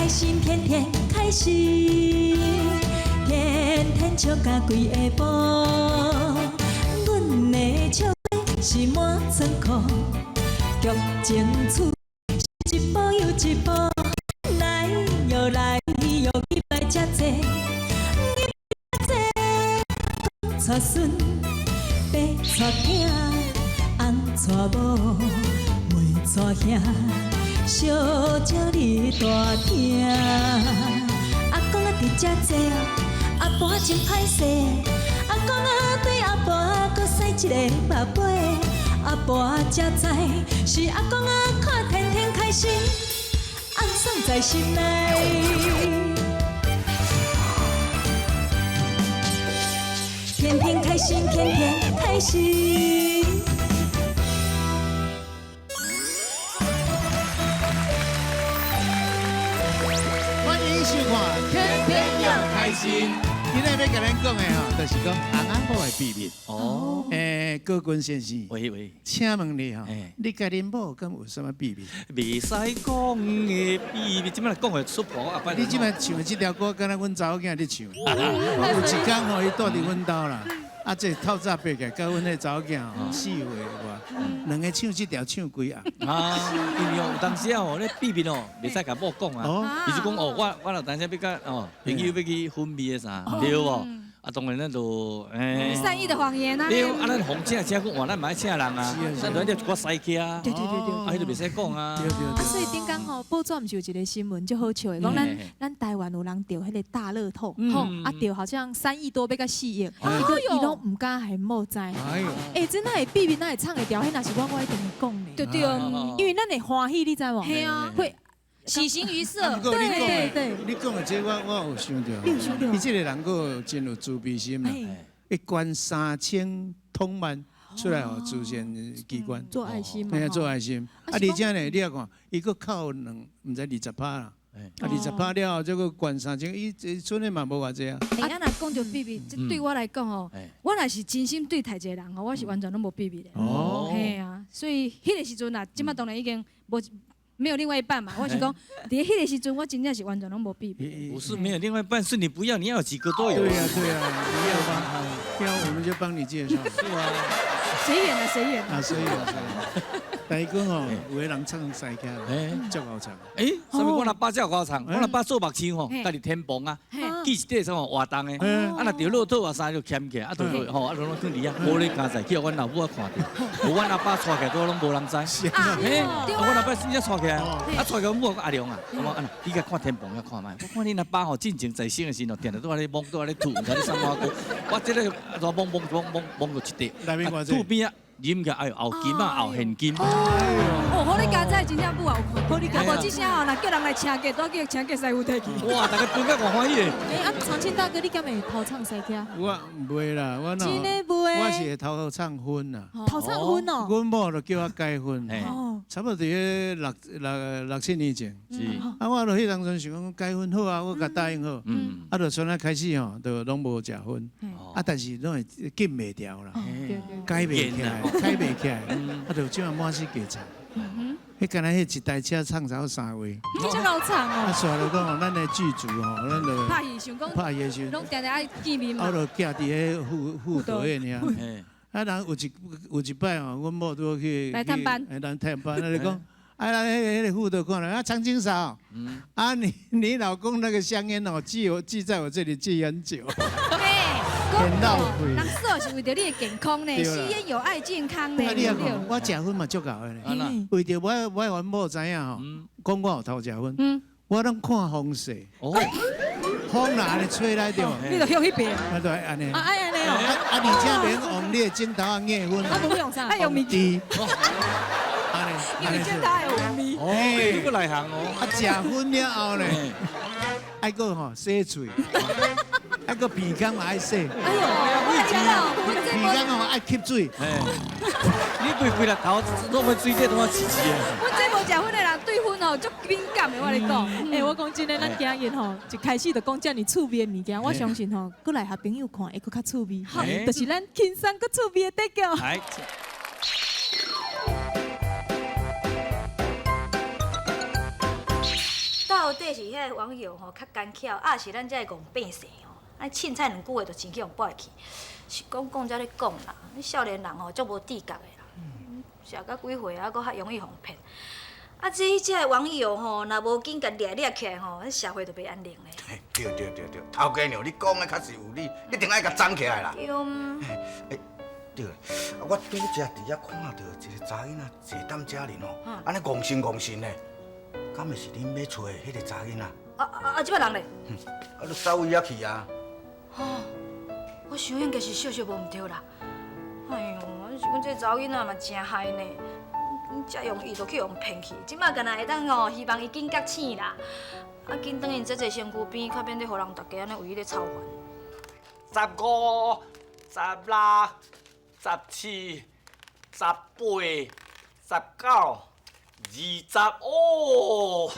開心，天天開心，天天笑甲規下晡。阮的笑話是滿倉庫，劇情趣是一步又一步，來喲來喲，入來遮濟，入來遮濟，娶孫，爸娶囝，翁娶某，妹娶兄。小招你大廳，阿公啊佇遮坐，阿婆真歹勢。阿公啊對阿婆閣使一个目尾，阿婆才知是阿公啊看天天開心，暗爽在心內。天天開心，天天開心。歡迎收看《天天要開心》。今日欲共咱講的吼，就是講翁仔某的秘密。哦，高君先生，喂喂，請問你吼，你佮恁某敢有啥物秘密？袂使講的秘密，這擺講會出婆啊！你這擺唱的這條歌，敢若阮查某囝咧唱。我有一工吼，伊蹛佇阮兜啦，啊，這透早爬起來，佮阮彼查某囝吼4歲外，兩个唱這條唱規暗。啊，因為哦，有當時啊吼，咧秘密哦，袂使共某講啊。伊就講哦，我若有當時欲佮哦朋友欲去昏迷的啥，對無？啊，當然咱就善意的謊言啊。對，啊，咱防請請講話，咱嘛愛請人啊，咱就一寡師客啊。對對對對。啊，彼就袂使講啊。對對對。啊，所以頂工吼，報紙毋是有一個新聞，足好笑的，講咱台灣有人著彼個大樂透，吼，啊著好像3億多欲共4億，伊閣伊攏毋敢予某知。哎呦。欸，這哪會秘密哪會藏會牢？彼若是我，我一定會講的。對對。因為咱會歡喜，你知無？嘿啊。會。喜形於色。對對對，你講的這個我有想著。你有想著？伊這個人閣真有慈悲心啦，伊捐3000通萬出來予慈善機關做愛心嘛。嘿，做愛心。啊，而且呢，你也看，伊閣扣兩，毋知20%啦。啊，20%了後，再閣捐三千，伊這賰的嘛無偌濟啊。欸，啊，若講著秘密，這對我來講吼，我若是真心對待一個人吼，我是完全攏無秘密的。哦。嘿啊，所以彼個時陣啊，這擺當然已經無。沒有另外一半嘛？我是講，佇彼個時陣，我真正是完全攏無秘密。不是沒有另外一半，是你不要，你要幾個都有。對呀對呀，你要嗎？要我們就幫你介紹。是啊。隨緣啊，隨緣。啊，隨緣隨緣。但是講吼，有的人唱師客，足𠢕唱。欸，啥物？我阿爸才有𠢕唱，我阿爸做牧師吼，家己天棚啊，記一塊啥活動的，啊若著樂透啊啥就撿起來，啊就吼啊攏攏囥佇遐，無咧加載，去予阮老母啊看著，無阮阿爸帶起來都攏無人知。嘿，阮阿爸真正帶起來，啊帶起來阮母阿娘啊，我講啊，你共看天棚遐看覓？我看恁阿爸吼，進前在生的時陣，定定拄仔咧摸，拄仔咧吐，毋知咧啥物歌。我這个怎摸摸摸摸摸到一塊，吐邊仔。飲起來，哎呦，後金啊，後現金。哦，好你佳哉真正母也有看，好你佳，無這聲吼，若叫人來請客，拄叫請客師傅提去。哇，大家分甲偌歡喜的。欸，啊，長慶大哥，你敢會偷唱師客？我袂啦，我真的袂。我是會偷唱婚啦。偷唱婚哦。阮某就叫我改婚，差不多佇彼六七年前。是。啊，我就彼當陣想講改婚好啊，我共答應好。啊，就從那開始吼，就攏無食薰。啊，但是攏會禁袂牢啦，改袂起來。開袂起來，啊，就這馬滿死加唱。彼敢若彼一台車唱走三位，這𠢕唱哦。啊，煞就講吼，咱的劇組吼，咱就拍戲想講，拍戲時攏定定愛見面嘛。我就寄佇彼副副導演爾。啊，人有一擺吼，阮某拄好去來探班，來探班，啊，就講，啊，彼个副導看了，啊，長青嫂，啊，你老公那個香菸哦，寄在我這裡寄很久。很浪費，人說是為著你的健康呢，吸菸有礙健康呢。啊，你也看，我食薰嘛足𠢕的呢，為著我愛阮某知影吼，講我有偷食薰，我攏看風勢，風若按呢吹來著，你就向彼邊，啊對，按呢，啊愛按呢哦，啊而且免用你的枕頭仔壓薰，啊無用啥，愛用物滴，因為枕頭會有味。哦，你閣內行哦。啊，食薰了後呢，愛閣吼洗喙。啊，閣鼻孔嘛愛洗。哎呦，我知道，鼻孔吼愛吸水。你規日頭攏欲水這都我刺刺的。阮這無食薰的人對薰吼足敏感的，我跟你講。欸，我講真的，咱今日吼一開始就講遮爾趣味的物件，我相信吼，閣來予朋友看會閣較趣味，就是咱輕鬆閣趣味的得獎。到底是彼个遮的网友吼较奸巧，啊是咱遮的戆百姓吼，啊凊彩两句话就钱去予拨去。是讲讲才咧讲啦，你少年人吼足无智觉的啦，食甲几岁啊，阁较容易予骗。啊，这遮的网友吼，若无紧共掠掠起来吼，社会就袂安宁咧。对对对对，头家娘，你讲的确实有理，一定爱共摠起来啦。对。欸，对，我拄才伫遐看到一个查囡仔坐踮遮尔吼，按呢戆神戆神的，敢会是恁欲揣的彼个查囡仔？啊啊啊！这摆人咧？啊，就走位仔去啊。哦，我想应该是小小无毋对啦。哎哟，是讲这查某囡仔嘛真害呢，遮容易就去予人骗去。这摆敢若会当吼，希望伊紧觉醒啦。啊，紧转𪜶坐坐身躯边，较免得予人逐家按呢为伊咧操烦。15、16、17、18、19、20哦，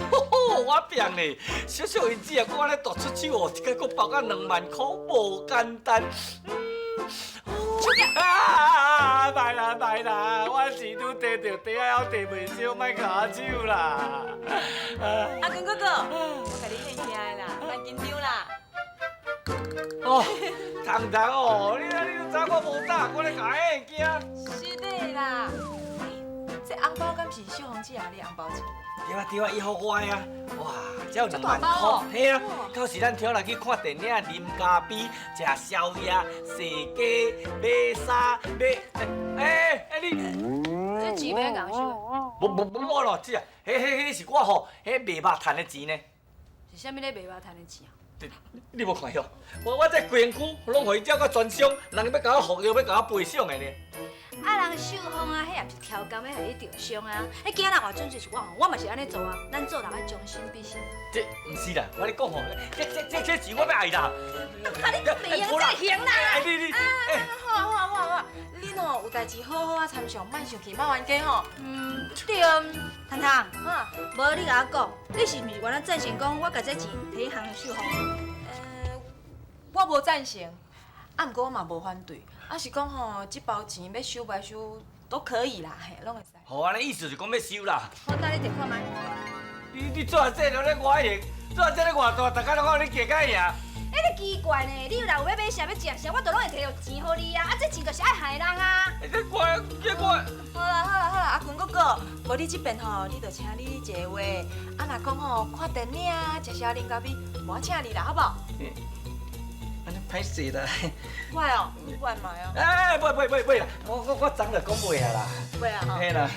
我变咧，小小因子啊，阁按呢大出手哦，一摆阁包到2万箍，无简单。啊！袂啦袂啦，我是拄提著袋仔还提袂少，莫共我手啦。阿君哥哥，我共你献声的啦，莫紧张啦。哦，彤彤哦，你你都知我无胆，我咧共献惊。是的啦。这红包敢是秀红姐啊？你红包钱？对啊对啊，伊予我的啊，哇，才有2万箍，嘿啊，到时咱跳来去看电影、啉咖啡、食宵夜、踅街、买衫、买，欸欸你，这钱欲共收？无无无咯，这啊，彼彼彼是我吼，彼卖肉趁的钱呢。是啥物咧卖肉趁的钱啊？你无看晓？我这规身躯拢予伊照甲全伤，人欲共我服药，欲共我赔偿的呢。啊，人秀芳啊，彼也毋是超工欲予你著伤啊。彼囝仔活纯粹是我吼，我嘛是按呢做啊。咱做人爱将心比心。这毋是啦，我咧讲吼，这钱我欲爱啦。啊，你阁袂用才行啦。你，好啊好啊好啊好啊，恁吼有代志好好啊参详，莫生气，莫冤家吼。嗯，对。彤彤，无你共我讲，你是毋是原来赞成讲我共这钱提予秀芳？我无赞成，啊，毋过我嘛无反对，啊是讲吼，这包钱欲收袂收都可以啦，嘿，拢会使。好，按呢意思是讲欲收啦。好，那你提看觅。你做啊这了咧外型，做啊这咧偌大，逐家拢讲你加甲赢。欸，你奇怪呢？你若有欲买啥欲食啥，我都拢会提著钱予你啊！啊，这钱就是爱害人啊！这怪，这怪。好啦好啦好啦，阿群哥哥，无你这边吼，你就请你一个话，啊若讲吼看电影、食宵夜、啉咖啡，我请你啦，好无？按呢歹势啦。我哦，我买哦。哎，袂袂袂袂啦，我昨就讲袂啊啦。袂啊吼。嘿啦。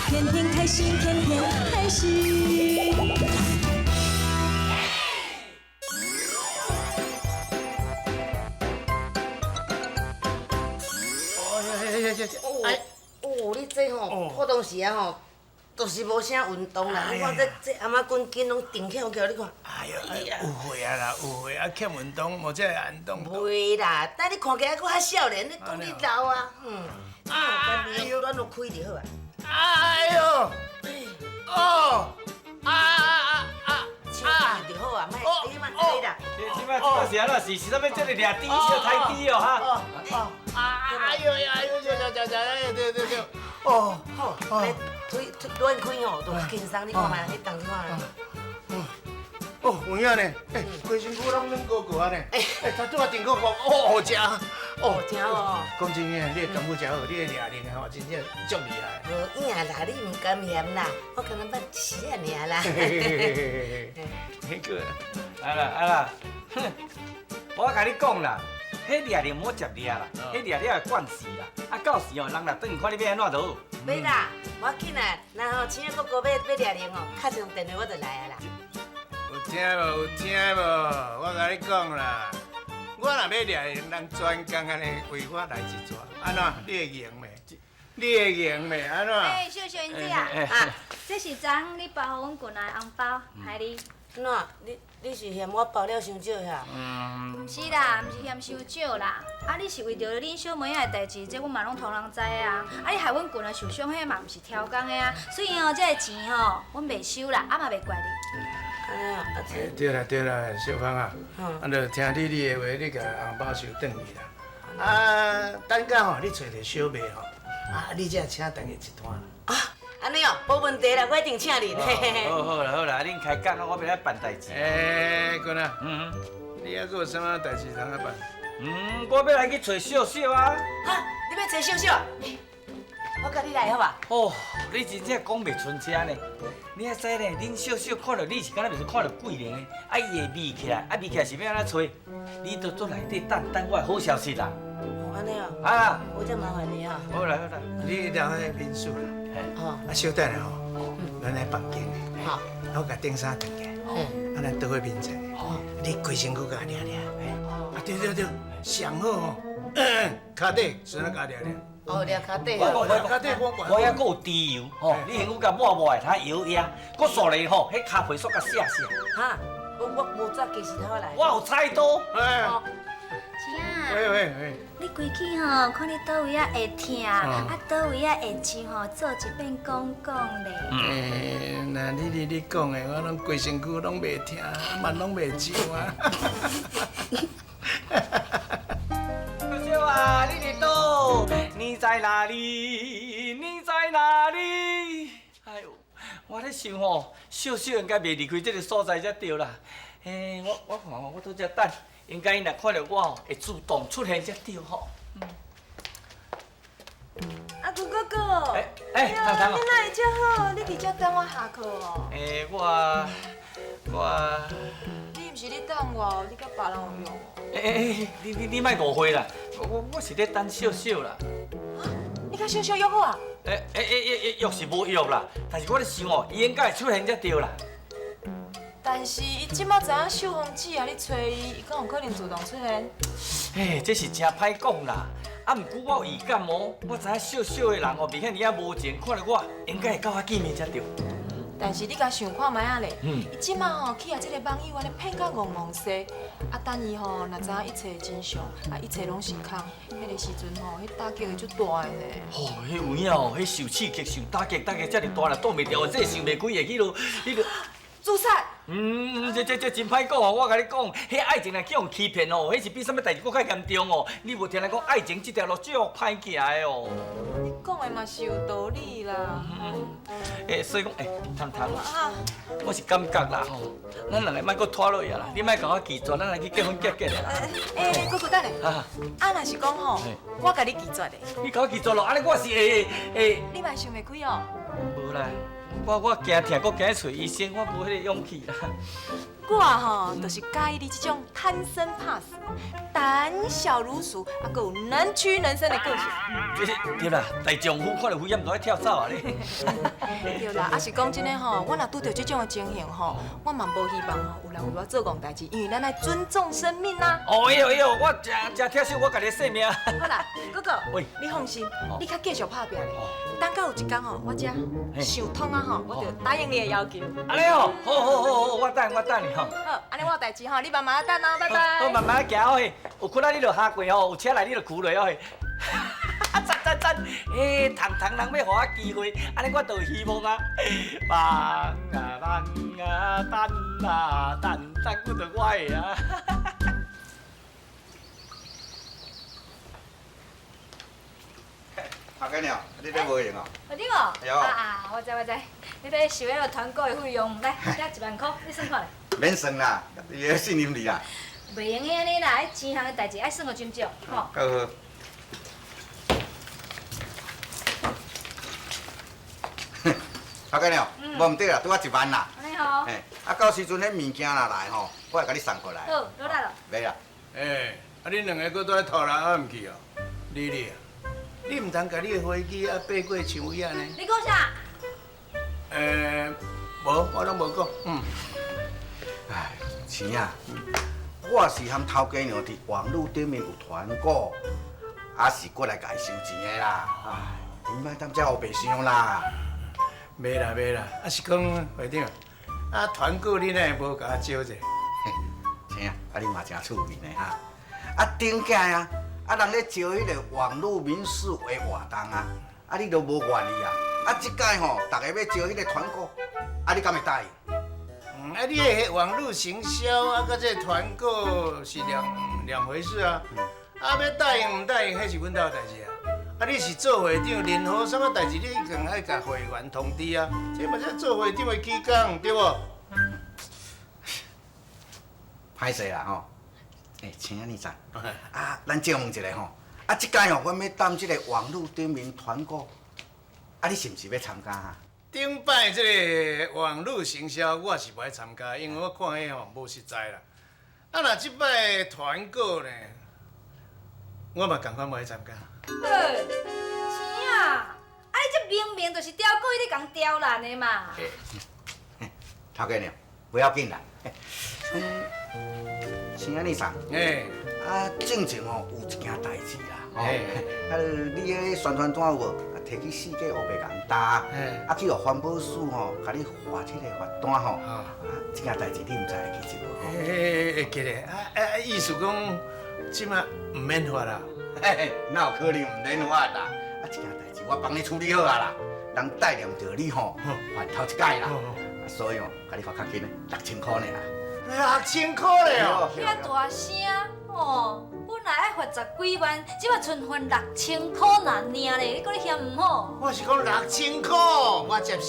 天天开心，天天开心。哦，你这吼普通时啊吼，就是无啥运动啦。你看这頷仔骨筋拢定翘翘，你看。哎呦，有岁啊啦，有岁啊，欠运动，无才会运动。袂啦，但你看起来阁较少年，你讲你老啊，嗯。哎呦，软落开就好啊。哎呦，哦，啊啊啊啊！手开就好啊，莫你莫开啦。这摆这是按怎是？是啥物这个掠猪小抬猪哦哈？哦，哎呦哎呦，对对对对对对，哦，好，腿腿软开吼，就较轻松。你看觅，你动看觅。哦，有影呢，欸，规身躯拢软膏膏按呢，欸，头拄仔顶个讲，哦，好食，哦，食哦。讲真的，你的功夫真好，你的掠灵吼，真正足厉害。无影啦，你毋甘嫌啦，我可能捌一时仔尔啦。那个，啊啦啊啦，哼，我共你讲啦，彼掠灵莫接掠啦，彼掠了会惯势啦，啊到时哦，人若转去看你欲按怎就好。欲啦，无要紧啦，若吼请哥哥欲掠灵吼，敲一通电话我就来啊啦。有听无？有听无？我共你讲啦，我若欲掠灵，人专工按呢为我来一撮，按怎？你会赢袂？你会赢袂？按怎？欸，秀秀英姐啊，这是昨昏你包予阮群的红包，害你。按怎？你是嫌我包了伤少遐？毋是啦，毋是嫌伤少啦。啊，你是为著恁小妹仔的代志，这阮嘛拢通人知啊。啊，你害阮群仔受伤，彼嘛毋是超工的啊。所以吼，这个钱吼，阮袂收啦，啊嘛袂怪你。对啦对啦，秀芳啊，啊，就听你的话，你共红包收转去啦。啊，等下吼，你揣个小妹吼，啊，你才請大家一攤。啊，按呢哦，無問題啦，我一定請恁。好好啦好啦，恁開講啊，我欲來辦代誌。欸，君啊，你還閣有啥物代誌通啊辦？嗯，我欲來去揣秀秀啊。哈，你欲揣秀秀？我佮你來好無？哦，你真正講袂伸聲呢。你也知呢，恁秀秀看著你是敢若袂是看著鬼咧呢？啊，伊會味起來，啊味起來是欲按怎揣？你都坐內底等等我的好消息啦。哦，按呢哦。啊。無遮麻煩你啊。好啦好啦。你留喺民宿啦。哦。啊，小等下吼，咱來房間。好。我共頂衫脫起來。啊，咱倒去眠床。你規身軀共掠掠。啊，對對對，上好吼，跤底先共掠掠。哦，掠跤底。我我我還閣有豬油吼，你身軀共抹抹的，通搖壓，閣刷咧吼，彼跤皮煞較寫寫。哈，我無抓雞舌頭來。我有菜刀。哎。姊啊。喂喂喂。你規氣吼，看你佗位仔會疼，啊佗位仔會唱吼，做一遍講講咧。欸，那你你你講的，我攏規身軀攏袂疼，嘛攏袂唱啊。秀秀啊，你佇佗？你在哪裡？你在哪裡？哎喲，我咧想吼，秀秀應該袂離開這个所在才對啦。嘿，我我看我佇遮等，應該伊若看著我吼，會主動出現才對吼。阿舅哥哥，欸欸，糖糖你哪會遮好？你佇遮等我下課哦。欸，我。你毋是咧等我，你佮別人有約哦。欸欸欸，你莫誤會啦，我是咧等秀秀啦。啊，你佮秀秀約好啊？欸欸欸欸，約是無約啦，但是我咧想哦，伊應該會出現才對啦。但是伊這擺知影秀芳姊啊，你揣伊，伊敢有可能主動出現？嘿，這是真歹講啦。啊，毋過我有預感哦，我知影秀秀的人哦，袂遐爾仔無情，看著我應該會佮我見面才對。但是你共想看覓仔咧，伊這擺吼去予這个網友按呢騙甲戇戇西，啊等伊吼若知影一切的真相，啊一切攏是空，彼个時陣吼，彼打擊會足大的呢。吼，彼有影哦，彼受刺激、受打擊、打擊遮爾大啦，擋袂牢，這想袂開會彼落彼个。自殺。嗯，這真歹講哦，我共你講，彼愛情若去予欺騙哦，彼是比啥物代誌閣較嚴重哦。你無聽人講愛情這條路足歹行的哦。你講的嘛是有道理啦。欸，所以講，欸，糖糖，我是感覺啦吼，咱兩個莫閣拖落去啊啦，你莫共我拒絕，咱來去結婚結結啦。欸，哥哥等下，啊，若是講吼，我共你拒絕咧。你共我拒絕咯，按呢我是會會。你嘛想袂開哦？無啦。我驚疼，閣驚去揣醫生，我無彼個勇氣啦。我吼，就是佮意你這種貪生怕死、膽小如鼠，啊，閣有能屈能伸的個性。對啦，大丈夫看著危險就愛跳走啊咧。對啦，啊是講真的吼，我若拄著這種的情形吼，我嘛無希望吼有人為我做戇代誌，因為咱愛尊重生命啊。哦哎呦哎呦，我誠誠疼惜我家己的性命。好啦，哥哥，你放心，你較繼續拍拚咧。等到有一天吼，我才想通啊吼，我就答應你的要求。按呢哦，好好好好，我等我等你吼。好，按呢我有代誌吼，你慢慢等哦，拜拜。好，慢慢行哦嘿，有困難你就下跪吼，有車來你就扶落哦嘿。讚讚讚！欸，糖糖人欲予我機會，按呢我就有希望啊！望啊望啊，等啊等，等久就我的啊！阿根娘，你咧無閒哦？你哦，啊啊，我知我知，你欲收彼个團購的費用，來，這一萬箍，你算看咧。免算啦，伊會信任你啦。袂用得按呢啦，彼錢項的代誌愛算予真少，吼。好好。阿根娘，無毋對啦，拄仔1萬啦。按呢吼。嘿，啊，到時陣彼物件若來吼，我會共你送過來。好，努力咯。袂啦。欸，啊，恁兩个閣拄咧拖拉啊，毋去哦？莉莉啊，你毋通共你的飛機啊爬過樹尾仔呢？你講啥？欸，無，我攏無講。嗯。唉，錢啊，我是和頭家娘佇網路頂面有團購，啊是過來共伊收錢的啦。唉，你莫當遮烏白想啦。袂啦袂啦，啊是講會長，啊團購你哪會無共我招者？錢啊，啊你嘛誠趣味呢哈。啊頂屆啊，啊人咧招彼个網路民宿的活動啊，啊你都無願意啊。啊這擺吼，逐个欲招彼个團購，啊你敢會答應？嗯，啊你的網路行銷啊，佮這團購是兩回事啊。啊，欲答应毋答应，彼是阮兜的代志啊。啊，你是做会长，任何啥物代志，你一定爱共会员通知啊。这嘛是做会长的起工，对无？歹势啦吼，欸，请你赞。啊，咱借问一下吼，啊，这届吼，阮欲踮这个网路顶面团购，啊，你是毋是欲参加啊？顶摆这个网路行销，我是无爱参加，因为我看彼吼无实在啦。啊，若这摆团购呢，我嘛仝款无爱参加。欸，钱啊！啊，你这明明就是刁故意咧共刁难的嘛。头家娘，不要紧啦。请安尼送。欸，啊，进前吼有一件代志啦，吼，啊，你彼宣传单有无？啊，提去四界乌白共搭，啊，去予环保署吼，共你发这个罚单吼。啊，这件代志你毋知会记得无？欸，会记得。啊啊，意思讲，这马毋免罚啦。嘿嘿，哪有可能毋免罚啦？啊，这件代志我帮你处理好啊啦，人代念著你吼，罚头一届啦，啊，所以哦，共你罚较轻的，6000箍尔。6000箍咧哦！遐大声哦，本来爱罚10几万，这马賰罚6000箍尔尔咧，你阁咧嫌毋好？我是讲6000箍，我接受。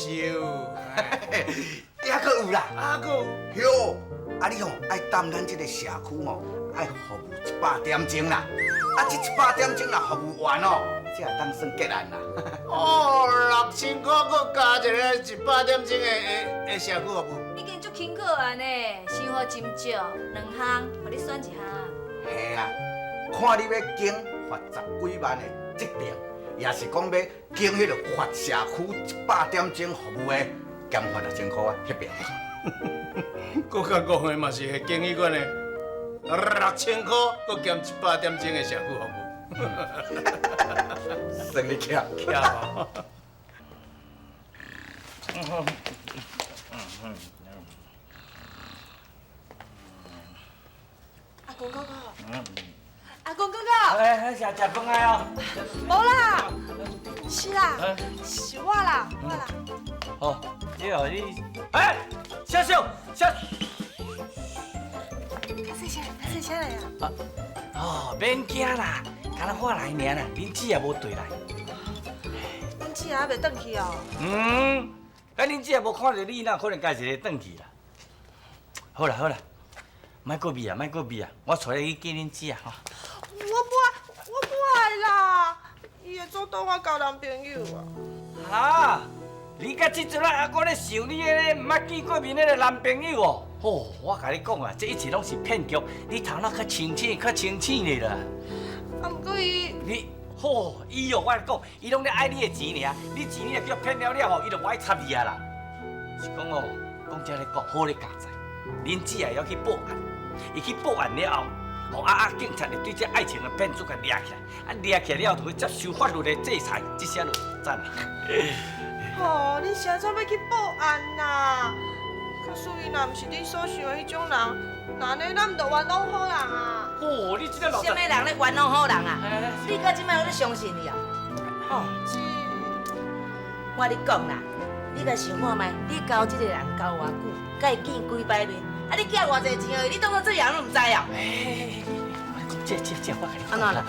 抑阁有啦，啊阁有。哟，啊你吼爱踮咱这个社区吼，爱服务100点钟啦。啊，这100点钟若服务完哦，才会当算结案啦。哦，6000箍阁加一个100点钟的社区服务。已经足轻巧啊呢，收予真少，两项，予你选一项。嘿啊，看你欲经罚10几万的这边，也是讲欲经彼个罚社区100点钟服务的，减罚6000箍啊，彼边。阁较戆的嘛是会经彼款的。6000箍，阁减100点钟的社区服务，算你巧巧哦。阿公哥哥，阿公哥哥，哎，食食饭啊哦？无啦，是啦，是我啦，我啦。哦，你哦你，哎，小秀，小。细声，细声来啊！哦，免惊啦，敢若我来尔啦，恁姊也无缀来。恁姊还袂转去哦？嗯，敢恁姊也无看著你，哪有可能家一个转去啦？好啦好啦，莫阁味啊，莫阁味啊，我带你去见恁姊啊吼。我不爱，我不爱啦，伊会主动我交男朋友啊。哈？你到这阵啊，还阁咧想你彼个毋捌见过面彼个男朋友哦？哦，我共你讲啊，这一切拢是骗局，你头脑较清醒，较清醒咧啦。啊，毋过伊，你，吼，伊哦，我共你讲，伊拢咧爱你的钱尔，你钱你若叫骗了了吼，伊就无爱插你啊啦。是讲哦，讲这咧讲好咧佳哉，恁姊也要去报案，伊去报案了后，吼啊，警察就对这爱情的骗子共掠起来，啊掠起来了后，就会接受法律的制裁，这下就赞啦。哦，你是按怎欲去报案啦？可是伊若毋是你所想的彼种人，那按呢咱毋就冤枉好人啊？哦，你这个老啥物人咧冤枉好人啊？你到这摆阁咧相信伊啊？哦，我咧讲啦，你共想看觅，你交这个人交偌久，佮伊见几摆面，啊你寄偌济钱予伊，你当作这样拢毋知啊？欸，我讲这这这，我共你按怎啦？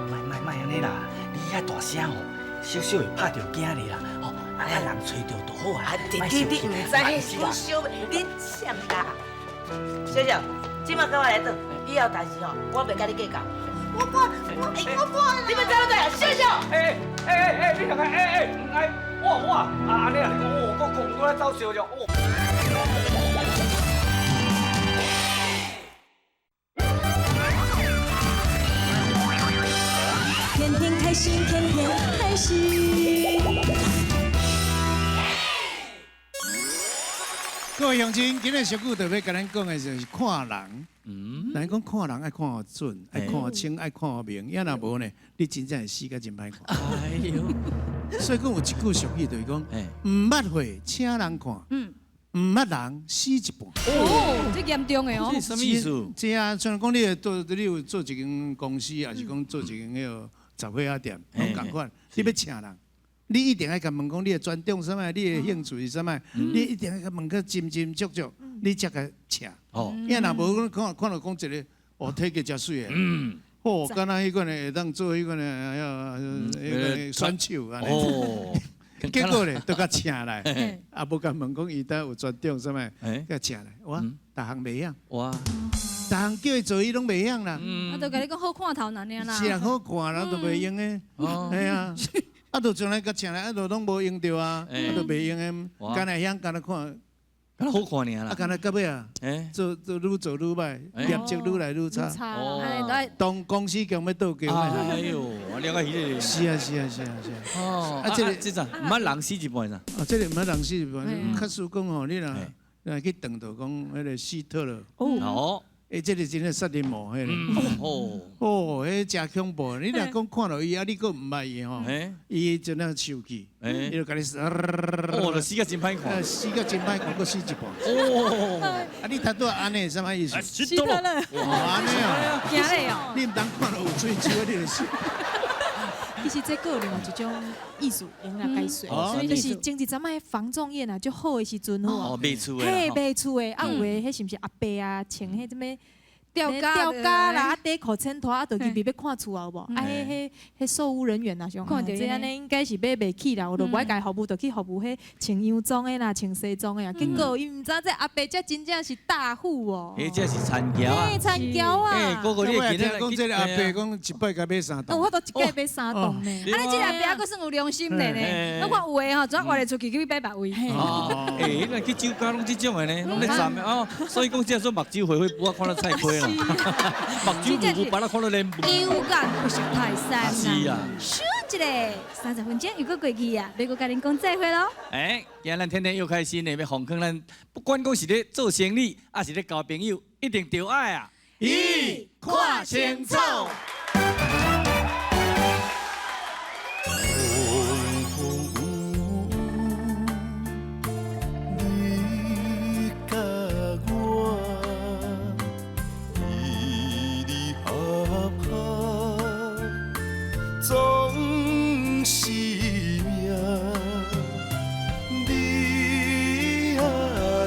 莫莫莫按呢啦，你遐大声吼，小小会拍著惊你啦，吼。啊，人揣著就好啊！你你毋知彼是小，你啥啦？小小，这马佮我来转，以后代志吼，我袂佮你计较。我不爱，我不爱啦！你欲走倒啊？小小！哎哎哎哎，你两个哎哎，毋爱我我啊按呢啊，你讲哦，我讲过来走烧了哦。天天开心，天天开心。各位乡亲，今日小久特别共咱讲的就是看人。人讲看人爱看予准，爱看予清，爱看予明。要若无呢，你真正会死甲真歹看。哎呦！所以讲有一句俗语就是讲，毋捌会请人看，毋捌人死一半。哦，这严重的哦。这什么意思？这啊，像讲你做，你有做一间公司，抑是讲做一间彼个杂货仔店，拢仝款。你欲请人，你一定爱共问讲你的专长啥物，你的兴趣是啥物，你一定爱共问个斟斟酌酌，你才共请。哦，伊若无看看著讲一个，哦，体格诚媠的，哦，敢若彼款的會當做彼款的，哎呀，彼款的選手按呢。結果咧，都共請來，啊，無共問講伊兜有專長啥物，共請來，哇，逐項袂曉。哇！逐項叫伊做，伊攏袂曉啦。啊，就共你講好看頭爾啦。是啊，好看啦，都袂用的。係啊，啊，就將來共請來，啊，就攏無用著啊，啊，就袂用的，敢若曉，敢若看。敢若好看爾啦。啊，敢若到尾啊，做做愈做愈歹，業績愈來愈差。當公司強欲倒橋。哎喲，了解彼個。是啊是啊是啊是啊。哦，啊，這個這陣毋捌人死一半啦。哦，這個毋捌人死一半，確實講吼，你若若去當著講彼個希特勒。哦。欸，這個真正殺人魔，彼個。哦。哦，彼真恐怖！你若講看著伊啊，你閣毋捌伊吼，伊真正受氣，伊就共你死。哦，就死甲真歹看。死甲真歹看，閣死一半。哦。啊，你頭拄仔按呢是啥物意思？死得了。按呢哦。驚咧哦。你毋通看著有喙鬚，你就死。其實這閣有另外一種意思用來解說，就是前一陣仔房仲業啊，足好的時陣吼，賣厝的，嘿，賣厝的，啊有的彼是毋是阿伯啊，穿彼啥物吊吊嘎啦，啊短褲穿脫啊，就入去欲看厝啊，有無？啊，彼彼彼售屋人員啊，想看這按呢應該是欲袂起啦，我就無愛共服務，就去服務彼穿洋裝的啦，穿西裝的啊。結果伊毋知這阿伯這真正是大戶哦。彼這是田僑啊。嘿，田僑啊。欸，哥哥你會記得講這個阿伯講一擺共買三棟。我都一擺買三棟呢。啊，你這個阿伯閣算有良心的呢。我看有的吼，怎活會出去去買別位。哦，欸，那去酒家攏這種的呢，攏咧站的哦。所以講這說目睭花花布啊，看到菜虧啦。目睭霧霧，把咱看到連有感不識泰山。是啊。咻一下，30分鐘又閣過去啊，欲閣共恁講再會囉。欸，今仔咱天天又開心的，欲奉勸咱，不管講是咧做生意，抑是咧交朋友，一定著愛啊！一看清楚。你佮我離離合合，總是命。你啊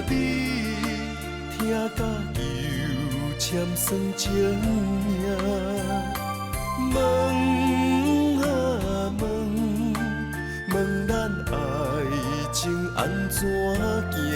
你，疼甲油籤算情命。問啊問，問咱愛情按怎行？